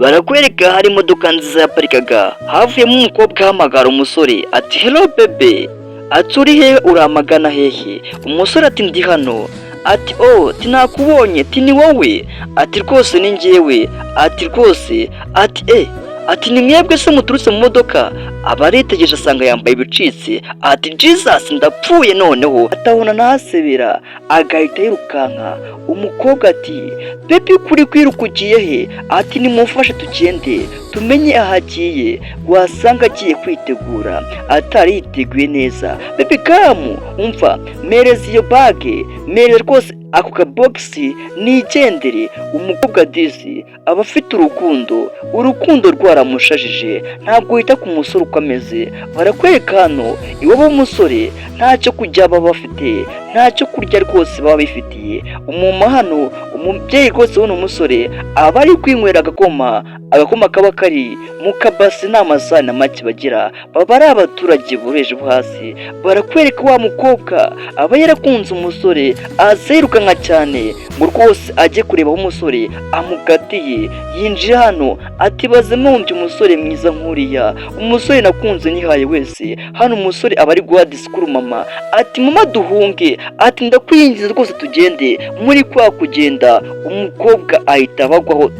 Barakwereka hari imodoka nziza yaparikaga, havuyemo umukobwa ahamagara umusore ati: "Hello baby." Ati: "Uri hehe? Uramagana hehe?" Umusore ati: "Ndi hano." Ati: "Oh," ati: "nakubonye." Ati: "Ni wowe?" Ati: "Rwose ni njyewe." Ati: "Rwose." Ati: "Eh." Ati: "Ni mwebwe se muturutse mu modoka?" Aba aritegereje asanga yambaye ibicitse. Ati: "Jesus, ndapfuye noneho!" Atabona ntasebera, agahita yirukanka. Umukobwa ati: "Baby, kuri kwiruka ugiye he?" Ati: "Nimumufashe tugende tumenye aho agiye, wasanga agiye kwitegura atari yiteguye neza. Baby, come, umva, mpereza iyo bag, mpereza rwose ako kabogisi nigendere." Umukobwa disi aba afite urukundo, urukundo rwaramushajije, ntabwo wita ku musore uko ameze. Barakwereka hano iwabo w'umusore ntacyo kujya baba bafite, ntacyo kurya rwose baba bifitiye. Umuma hano, umubyeyi rwose w'uno musore aba ari kwinywera agakoma, agakoma kaba kari mu kabasi, nta masahani na make bagira, baba ari abaturage boroheje bo hasi. Barakwereka wa mukobwa aba yarakunze umusore, aza yirukanka cyane ngo rwose ajye kureba aho umusore amukatiye. Yinjira hano ati: "Baze mumbye umusore mwiza nk'uriya, umusore nakunze nihaye wese." Hano umusore aba ari guha disikuru mama, ati: "Mama, duhunge." Ati: "Ndakwinginze rwose tugende." Muri kwa kugenda umukobwa ahita abagwaho,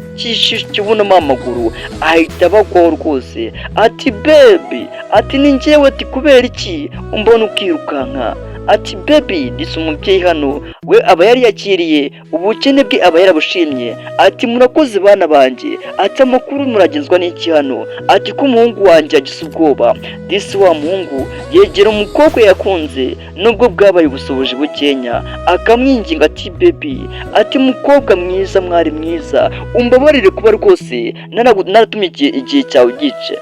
kibunamo amaguru, ahita abagwaho rwose. Ati: "Baby." Ati: "Ni njyewe." Ati: "Kubera iki umbona ukirukanka?" Ati: "Baby." Disi umubyeyi hano we aba yari yakiriye ubukene bwe, aba yarabushimye. Ati: "Murakoze bana banjye." Ati: "Amakuru muragenzwa n'iki hano?" Ati: "Ko umuhungu wanjye yagize ubwoba." Disi wa muhungu yegera umukobwa yakunze nubwo bwabaye ubusobozi bukenya, akamwinginga ati: "Baby," ati: "mukobwa mwiza, mwari mwiza, umbabarire kuba rwose naratumye igihe cyawe gica,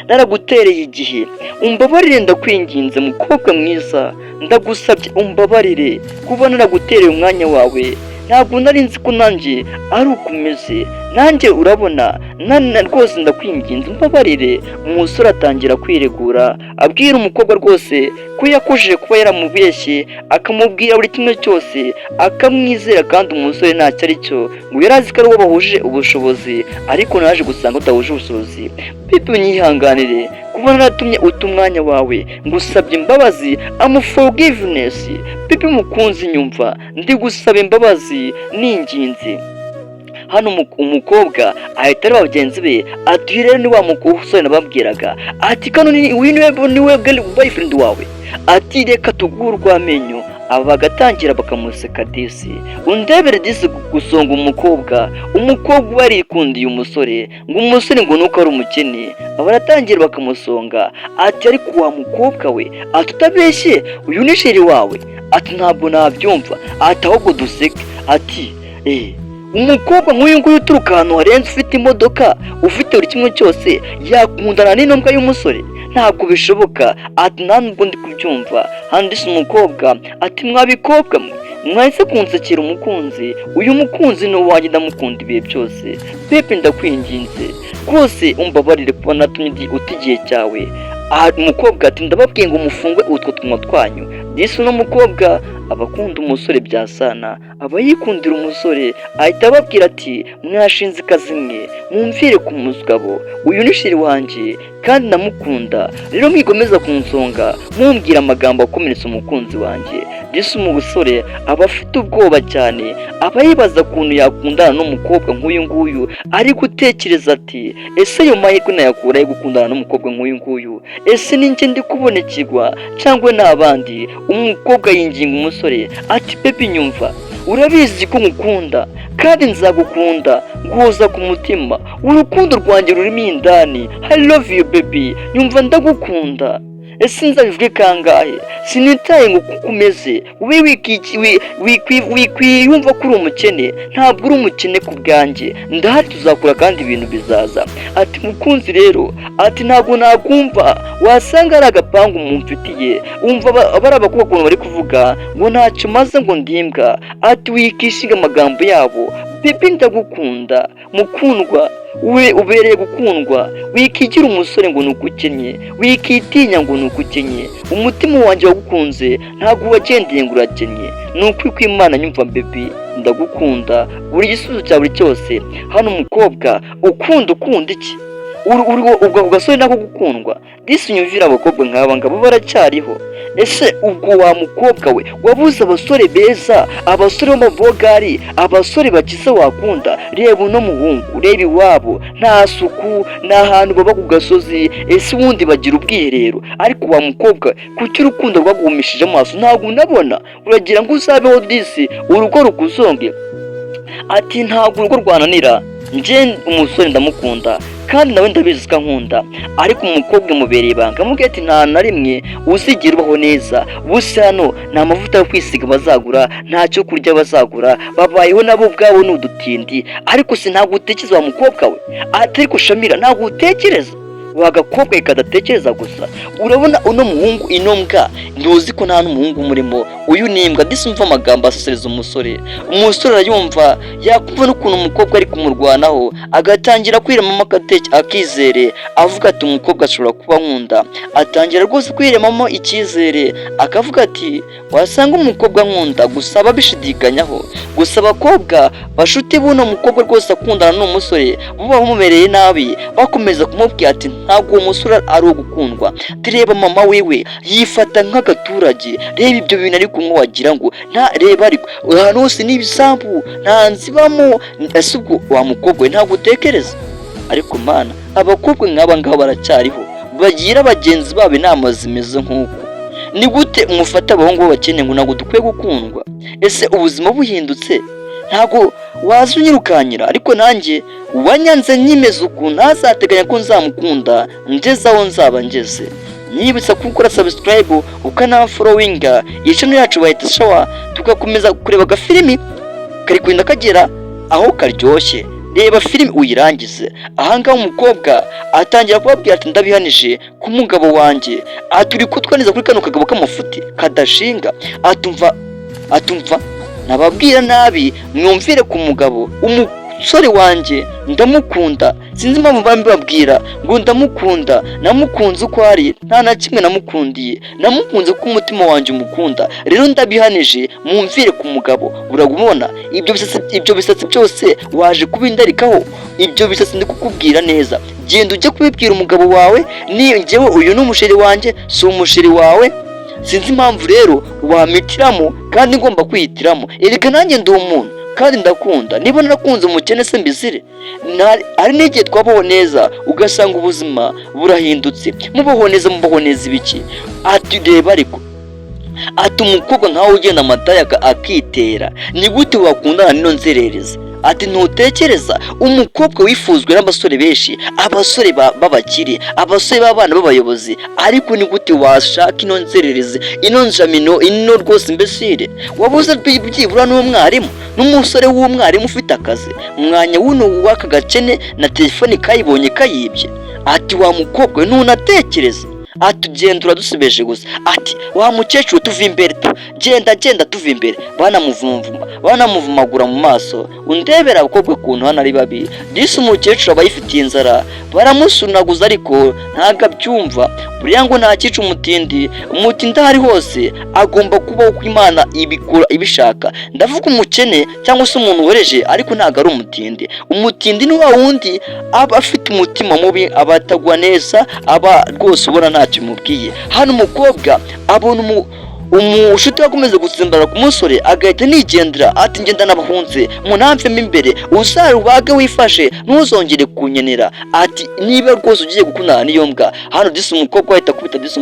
naragutereye igihe. Umbabarire, ndakwinginze mukobwa mwiza, ndagusabye umbabarire kuba naragutereye umwanya wawe. Ntabwo nari nzi ko nanjye ari uko umeze, nanjye urabona nana, rwose ndakwinginze umbabarire." Umusore atangira kwiregura, abwira umukobwa rwose ko yakujije kuba yaramubeshye, akamubwira buri kimwe cyose, akamwizera, kandi umusore ntacyo ari cyo, ngo yari azi ko ari uwo bahuje ubushobozi, ariko naje gusanga udahuje ubushobozi. "Baby, unyihanganire kuba naratumye uta umwanya wawe, ngusabye imbabazi, am forgiveness. Baby mukunzi, nyumva, ndi gusaba imbabazi ninginze." Hano umukobwa ahita areba bagenzi be ati: "Uyu rero ni wa musore nababwiraga." Ati: "Kano ni uyu niwe boyfriend wawe?" Ati: "Reka tuguhe urw'amenyo." Aba bagatangira bakamuseka. Disi undebere, disi gusonga umukobwa, umukobwa uba yarikundiye umusore, ngo umusore ngo nuko ari umukene. Aba baratangira bakamusonga. Ati: "Ariko wa mukobwa we," ati, "utabeshye uyu ni chéri wawe?" Ati: "Ntabwo nabyumva." Ati: "Ahubwo duseke." Ati: "Eh, umukobwa nk'uyu nguyu uturuka ahantu harenze, ufite imodoka, ufite buri kimwe cyose, yakundana n'ino mbwa y'umusore? Ntabwo bishoboka." Ati: "Nta nubwo ndi kubyumva." Handitse umukobwa ati: "Mwabikobwa mwe, mwahise kunsekera umukunzi, uyu mukunzi ni uwanjye, ndamukunda ibihe byose. Baby, ndakwinginze rwose umbabarire kuba natumye uta igihe cyawe." Aha umukobwa ati: "Ndababwiye ngo mufungwe utwo tunwa twanyu." Disi uno mukobwa aba akunda umusore bya sana, aba yikundira umusore. Ahita ababwira ati: "Mwashinze ikazi mwe, mwumvire ku mugabo, uyu ni chéri wanjye kandi ndamukunda. Rero mwigomeza kunsonga mumbwira amagambo akomeretsa umukunzi wanjye." Disi umusore aba afite ubwoba cyane, aba yibaza ukuntu yakundana n'umukobwa nk'uyu nguyu. Ari gutekereza ati: "Ese ayo mahirwe nayakura he gukundana n'umukobwa nk'uyu nguyu? Ese ni njye ndi kubonekirwa cyangwa ni abandi?" Umukobwa yinginga umusore ati: "Baby, nyumva, urabizi ko nkukunda kandi nzagukunda, nguhoza ku mutima, urukundo rwanjye rurimo indani. I love you baby, nyumva, ndagukunda, ese nzabivuge kangahe? Sinitaye ngo kuko umeze ube wikwiyumva ko uri umukene, ntabwo uri umukene ku bwanjye, ndahari, tuzakura kandi ibintu bizaza." Ati: "Mukunzi rero," ati, "ntabwo nakumva, wasanga ari agapangu mumfitiye. Wumva bari abakobwa ukuntu bari kuvuga ngo ntacyo maze, ngo ndimbwa." Ati: "Wikishinga amagambo yabo baby, ndagukunda mukundwa." We ubereye gukundwa. Wikigira umusore ngo ni uko ukennye, wikitinya ngo ni uko ukennye. Umutima wanjye wagukunze, ntabwo wagendeye ngo urakennye. Ni ukuri kw'Imana, nyumva baby, ndagukunda, buri gisubizo cya buri cyose. Hano umukobwa ukunda, ukunda iki? Uri ubwo gasore nako gukundwa. Disi unyumvira, abakobwa nk'aba ngabo baracyariho. Ese ubwo wa mukobwa we, wabuze abasore beza, abasore b'amabogari, abasore bakize wakunda? Reba uno muhungu, reba iwabo, nta suku, ni ahantu baba ku gasozi. Ese ubundi bagira ubwiherero? Ariko wa mukobwa, kuki urukundo rwaguhumishije amaso? Ntabwo unabona, uragira ngo uzabeho disi urugo rukuzonge. Ati ntabwo urugo rwananira, njye umusore ndamukunda kandi nawe ndabizi ko ankunda. Ariko umukobwa imubereye ibanga, amubwira ati nta na rimwe uzigera ubaho neza. Busa hano nta mavuta yo kwisiga bazagura, nta cyo kurya bazagura, babayeho nabo ubwabo ni udutindi. Ariko si ntabwo utekereza wa mukobwa we? Ati ariko Shamira, ntabwo utekereza wa gakobwa kadatekereza gusa. Urabona uno muhungu, ino mbwa, ntuzi ko nta n'umuhungu umurimo, uyu ni imbwa. Disi umva amagambo asesereza umusore. Umusore arayumva, yakumva n'ukuntu umukobwa ari kumurwanaho, agatangira kwiremamo akizere, avuga ati umukobwa ashobora kuba nkunda. Atangira rwose kwiremamo icyizere, akavuga ati wasanga umukobwa nkunda. Gusa ababishidikanyaho gusa, abakobwa bashuti b'uno mukobwa rwose akundana n'umusore, bo bamumereye nabi, bakomeza kumubwira ati ntabwo uwo musore ari uwo gukundwa. Reba mama wiwe yifata nk'agaturage, reba ibyo bintu ari kunywa, wagira ngo nta, reba ariko ahantu hose ni ibisambu, nta nzu ibamo. Ese ubwo wa mukobwa we ntabwo utekereza? Ariko Mana, abakobwa nk'aba ngaba baracyariho, bagira bagenzi babo inama zimeze nk'uku. Ni gute mufata abahungu b'abakene ngo ntabwo dukwiye gukundwa? Ese ubuzima buhindutse ntabwo waza unyirukanyira? Ariko nanjye uwanyanze nyimeze uku ntazateganya ko nzamukunda ngeze aho nzaba ngeze. Nibutsa gukora subscribe, ukanafollowinga iyi channel yacu bahita shawa, tugakomeza kureba agafilimi kari kugenda kagera aho karyoshye. Reba filimi uyirangize. Ahangaha umukobwa atangira kubabwira ati ndabihanije ku mugabo wanjye. Ati uri kutwaniza kuri kano kagabo k'amafuti kadashinga. Atumva, atumva nababwira nabi, mwumvire ku mugabo. Umusore wanjye ndamukunda, sinzi impamvu mbabwira ngo ndamukunda. Namukunze uko ari, nta na kimwe namukundiye, namukunze kuko umutima wanjye umukunda. Rero ndabihanije, mwumvire ku mugabo. Urabona ibyo bisatsi, ibyo bisatsi byose waje kubindarikaho, ibyo bisatsi ndi kukubwira neza, genda ujye kubibwira umugabo wawe. Ni njyewe, uyu ni umusheri wanjye, si umusheri wawe. Sinzi impamvu rero wamitiramo kandi ngomba kwihitiramo. Erega nanjye ndi umuntu kandi ndakunda. Niba narakunze umukene se mbizire? Hari n'igihe twabaho neza ugasanga ubuzima burahindutse. Mubaho neza, mubaho neza ibiki? Ati reba ariko, ati umukobwa nkawe ugenda amataya akitera, ni gute wakundana n'ino nzererezi? Ati ntutekereza, umukobwa wifuzwe n'abasore benshi, abasore b'abakire, abasore b'abana b'abayobozi, ariko ni gute washaka ino nzererezi, ino njamino, ino rwose imbesire? Wabuze byibura n'umwarimu, n'umusore w'umwarimu ufite akazi, umwanya w'uno w'aka gakene na telefone kayibonye kayibye? Ati wa mukobwa we, ntunatekereza. Ati genda uradusebeje gusa. Ati wa mukecuru, tuva imbere tu, genda, genda, tuva imbere. Banamuvumvuma, banamuvumagura mu maso. Undebera abakobwa ukuntu hano ari babi. Disi umukecuru aba yifitiye inzara, baramusunaguza ariko ntabwo abyumva. Buriya ngo ntakica umutindi, umutindi aho ari hose agomba kubaho uko Imana ibikora ibishaka. Ndavuga umukene cyangwa se umuntu wereje, ariko ntabwo ari umutindi. Umutindi ni wa wundi aba afite umutima mubi, aba atagwa neza, aba rwose ubona ntacyo umubwiye. Hano umukobwa abona umushuti we akomeza gutsimbarara ku musore, agahita nigendera. Ati ngenda nabahunze, munamvemo imbere, uzarubage wifashe, ntuzongere kunyenera. Ati niba rwose ugiye gukundana n'iyo mbwa. Hano disi umukobwa ahita akubita disi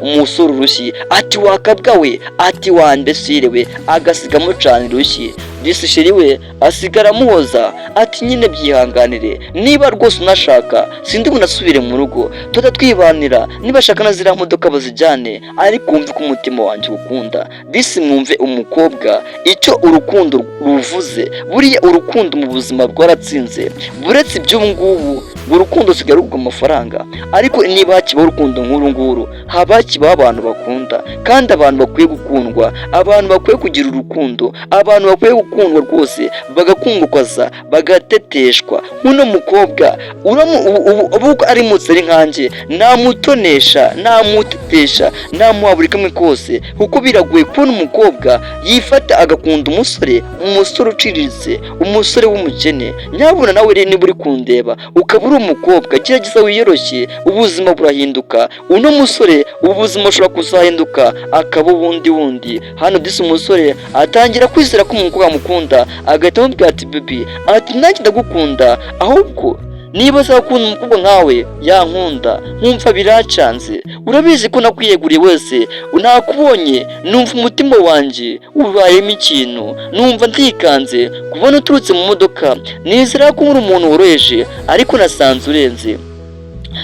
umusore urushyi. Ati wakabwa we, ati wambesire we, agasiga amucana urushyi. Disi chéri we asigara amuhoza, ati nyine byihanganire, niba rwose unashaka sindi bunasubire mu rugo, tuba twibanira, niba ashaka na ziriya modoka bazijyane, ariko wumve ko umutima wanjye ukunda. Disi mwumve umukobwa icyo urukundo ruvuze. Buriya urukundo mu buzima rwaratsinze, buretse iby'ubu ngubu. Ngo urukundo rusigaye rugurwa amafaranga. Ariko niba hakibaho urukundo nk'uru nguru, haba hakibaho abantu bakunda, kandi abantu bakwiye gukundwa, abantu bakwiye kugira urukundo, abantu bakwiye gukundwa rwose, bagakundwaza, bagateteshwa. Nk'uno mukobwa ubu arimutse ari nkanjye, namutonesha, namutetesha, namuha buri kamwe kose, kuko biragoye kubona umukobwa yifata agakunda umusore, umusore uciriritse, umusore w'umukene. Nyabuna nawe rero, niba uri kundeba ukaba uri umukobwa, gerageza wiyoroshye, ubuzima burahinduka. Uno musore ubuzima bushobora kuzahinduka akaba ubundi wundi. Hano disi umusore atangira kwizera ko umukobwa amukunda, agahita amubwira ati: "Baby," ati, "nanjye ndagukunda." Ahubwo niba azakunda umukobwa nkawe yankunda, nkumva biracanze. Urabizi ko nakwiyeguriye wese, nakubonye numva umutima wanjye ubayemo ikintu, numva ndikanze kubona uturutse mu modoka. Nizera ko uri umuntu woroheje, ariko nasanze urenze.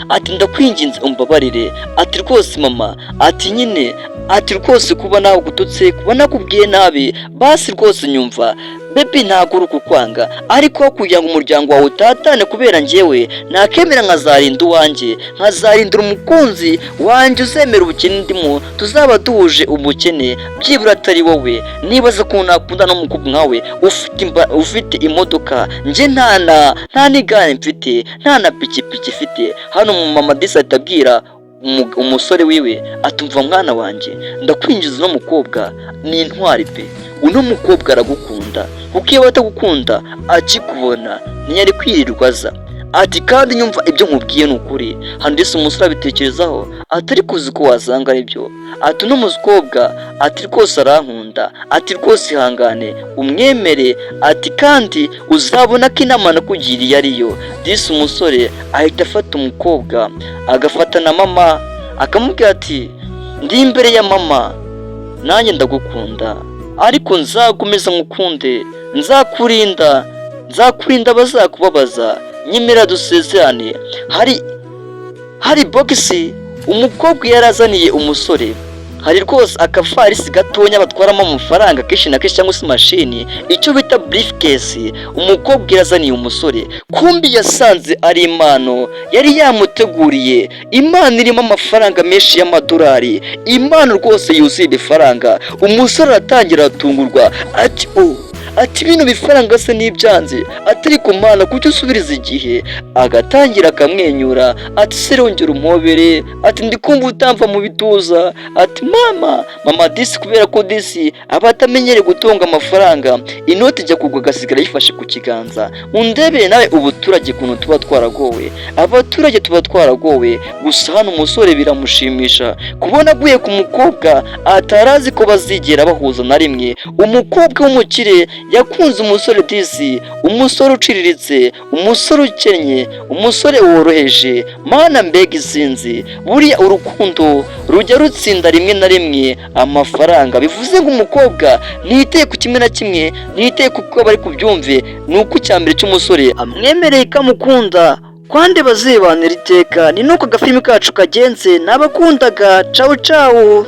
Ati: "Ndakwinginze umbabarire." Ati: "Rwose mama," ati, "nyine," ati, "rwose kuba nagututse, kuba nakubwiye nabi, basi rwose nyumva baby, ntabwo uri kukwanga, ariko kugira ngo umuryango wawe utatane kubera njyewe, nakemera nkazarinda uwanjye, nkazarindira umukunzi wanjye uzemera ubukene ndimo, tuzaba duhuje ubukene, byibura atari wowe. Nibaza ko nakunda n'umukobwa nkawe ufite imodoka, njye nta n'igare mfite, nta na pikipiki mfite." Hano mu mama disi ahita abwira umusore wiwe atumva: "Mwana wanjye, ndakwinjiza, uno mukobwa ni intwari pe. Uno mukobwa aragukunda, kuko iyo atagukunda akikubona ntiyari kwirirwa aza." Ati: "Kandi nyumva, ibyo nkubwiye ni ukuri." Hano ndetse umusore abitekerezaho, atari kuzi ko wasanga aribyo. Ati: "Uno mukobwa," ati, "rwose arankunda." Ati: "Rwose ihangane umwemere." Ati: "Kandi uzabona ko inama nakugiriye ariyo." Disi umusore ahita afata umukobwa, agafata na mama, akamubwira ati: "Ndi imbere ya mama, nanjye ndagukunda, ariko nzakomeza nkukunde, nzakurinda, nzakurinda abazakubabaza, nyemera dusezerane." Hari bogisi umukobwa yarazaniye umusore, hari rwose akavarisi gatonya batwaramo amafaranga kenshi na kenshi, cyangwa se mashini, icyo bita briefcase. Umukobwa yarazaniye umusore, kumbi yasanze ari impano yari yamuteguriye, impano irimo amafaranga menshi y'amadolari, impano rwose yuzuye ibifaranga. Umusore aratangira aratungurwa, ati: "Oh," ati, "bino bifaranga se n'ibyanze?" Atari ku mana, kuki usubiriza igihe? Agatangira akamwenyura, ati: "Se rongera umpobere," ati, "ndi kumva utamva mu bituza." Ati: "Mama, mama." Disi kubera ko disi aba atamenyereye gutunga amafaranga, inoti ijya kugwa agasigara yifashe ku kiganza. Undebere nawe ubuturage ukuntu tuba twaragowe, abaturage tuba twaragowe. Gusa hano umusore biramushimisha kubona aguye ku mukobwa atarazi ko bazigera bahuza na rimwe. Umukobwa w'umukire yakunze umusore disi, umusore uciriritse, umusore ukennye, umusore woroheje. Mana, mbega isinzi! Buriya urukundo rujya rutsinda rimwe na rimwe amafaranga. Bivuze ngo umukobwa ntiyiteye ku kimwe na kimwe, ntiyiteye kuko bari kubyumve, ni uko icya mbere cy'umusore amwemereye ko amukunda kandi bazibanira iteka. Ni nuko agafilimi kacu kagenze. Nabakundaga, cawu cawu.